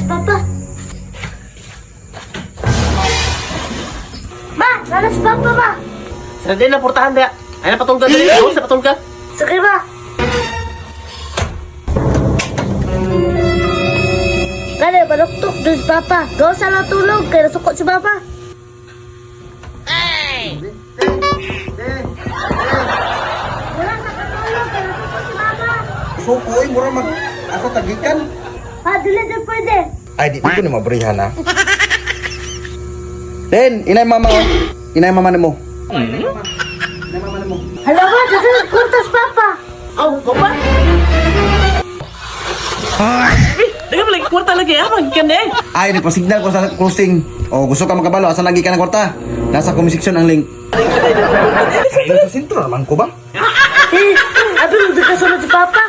si Papa. Ma, nana si Papa, ma. Sa din na portahan dia. Ay na patulga dali. Ako sa patulga. Sige, ma. Gani, baluktok doon si Papa. Gawa sa lang tulog, kaya nasukot si Papa. Wala sa katulog, kaya nasukot si Papa. Suko, oy, mura mag asa tagikan. Ha, dili din pwede. Ay, di ko ni mabrihan ha. Den, inay mama. Oh. Inay mama nimo. Inay mama nimo. Hala ba, daghan kwarta si Papa. Oh, papa. Eh, dagan pala kwarta lagi ah, magikan eh. Ay, di pa signal ko sa closing. O, gusto ka makabalo, asa lagi ka ng kwarta? Nasa comment section ang link. Ay, sa sentro naman ko ba? Eh, abi mo di kasunod si Papa.